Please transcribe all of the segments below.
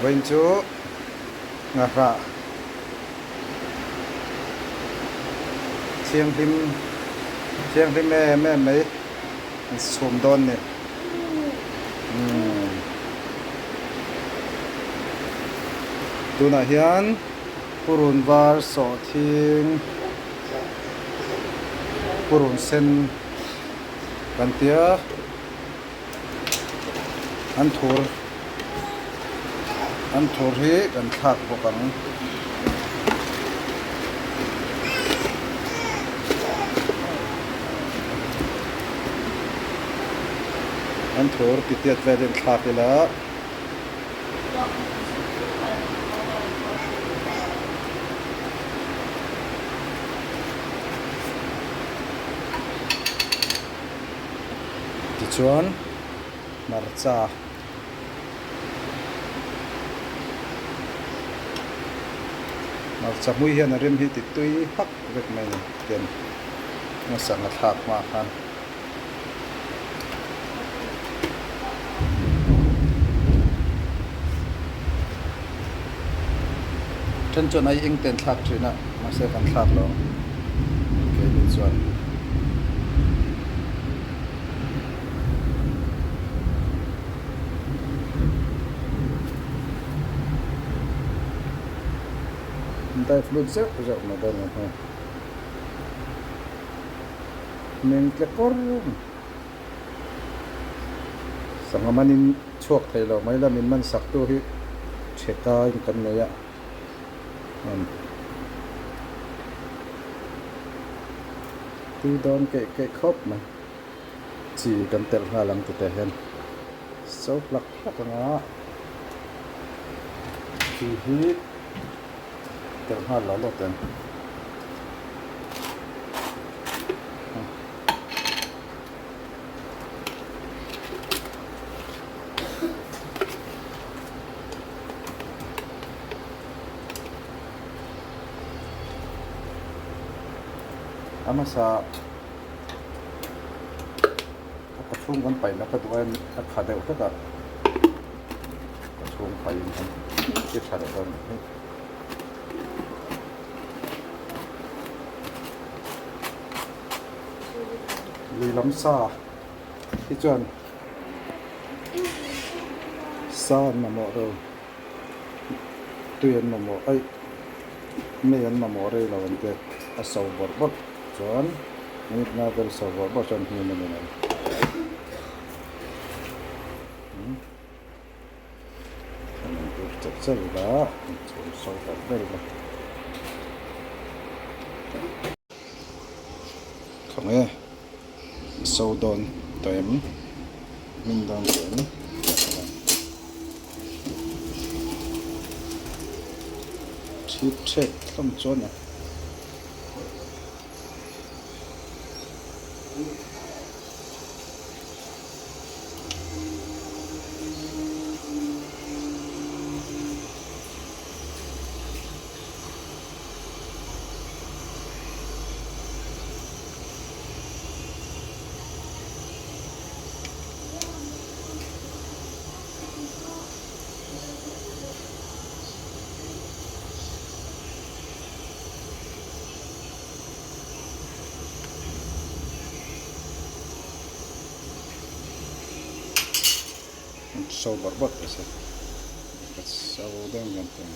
Vawiin chu nghahrah thianghlim thianghlim em em mai an chhum dawn ni. Umm tunah hian purun var sawhthing purun sen kan tia. An thur an thur hi kan thlak bawk ang. An thur titiat velin thlak ila. Tichuan hmarcha hmarcha hmui hian a rim hi ti tui hak vek mai a ni tiang a sangha thlak hma khan. Then chuan ai eng te an thlak thin a mahse kan thlak lo ang keini chuan. Dive lut zeuh zeuh mai dawn a ni hei. Meng tle kawr mai. Sangha manin chhuak thei lo mai la min man sak tu hi theka in kan nei a umm tui dawn keih keih khawp mai chi kan telh nghal ang tute hian so hlak hlak anga chi hi telh nghal lo lawk ang. A hmasa a ka chhung kan paih na ka duh a a kha deuh hlek a ka chhung paihin kan ti tha leh dawn a ni. Lui lam sa hi chuan sa an mamawh lo tui an mamawh aih mei an mamawh rei lo an tia a so bawrh bawrh chuan minute nga vel so bawrh bawrh chuan hnim a ni mai. Khawnge so dawn tawh em hmin dawn tawh em thip thep hlawm chuan a. So bawrh bawrh teh se ka so deuh hian teng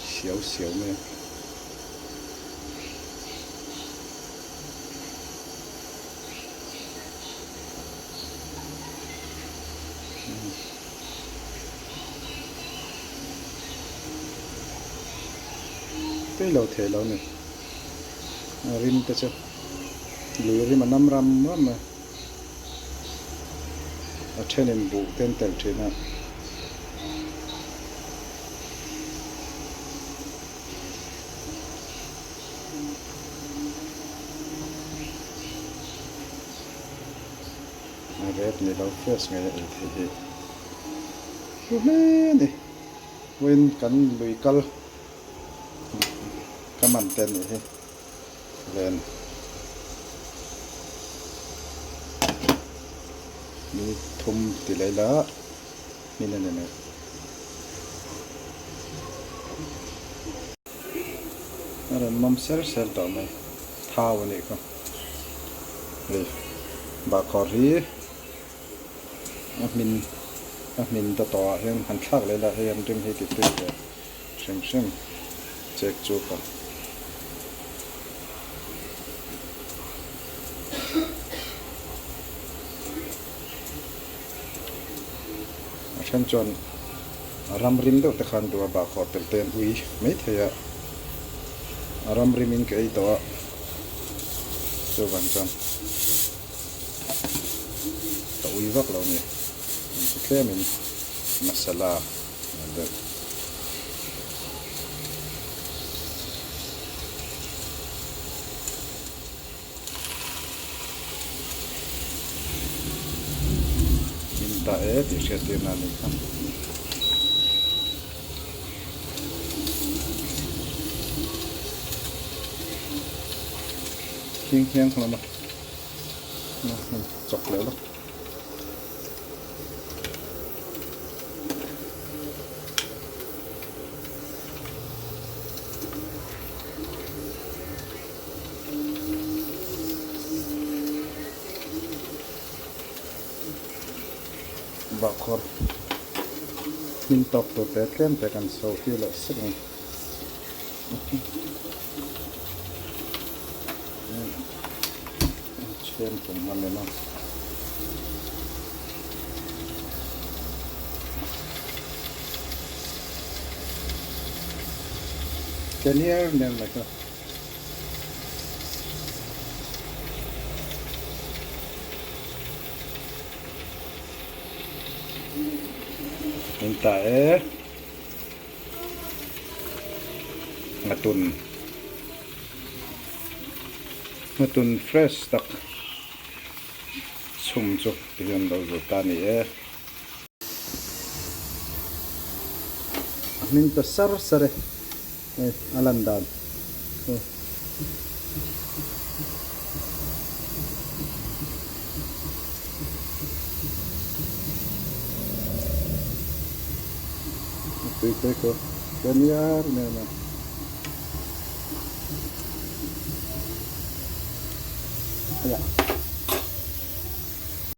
siau siau mai a. Tui lo thei lo a ni a rim te chu lui rim a nam ram ram a a thenin buh te an telh thin a. A rep ni lo fresh ngei a ei theih hi hlu hle a ni. Vawiin kan lui kal ka man te anih hi len ni thum ti leh ila. hmin a ni mai. A rawn mawm ser ser tawh mai, thau a nih kha. Hei bahkhawr hi a hmin a hmin ta tawh ah hian han thlak leh la hei an rim hi ti tui ve hrim hrim chek chuk a. A then chuan ram rim deuh te khan duh a bahkhawr tel te an ui maithei a, a ram rim in ka ei tawh a chuvang chuan ka ui vak lo a ni engti tlem in masala a deuh. In ta e tih hriat tir na a nih kha. Hing hiang hlawm a chawk leh lawk. Bahkhawr hmin tawk tur te tlem te kan so tir leh sek ang. Chhem tum hman em a. Ke ner ner mai kha. In ta e. Ngatun. Ngatun fresh tak chhum chu tihian lo zir ta a ni e. A hming ta sar sar e. Hei a lan dan chu. A tui te chu aniar nen a. Aiah.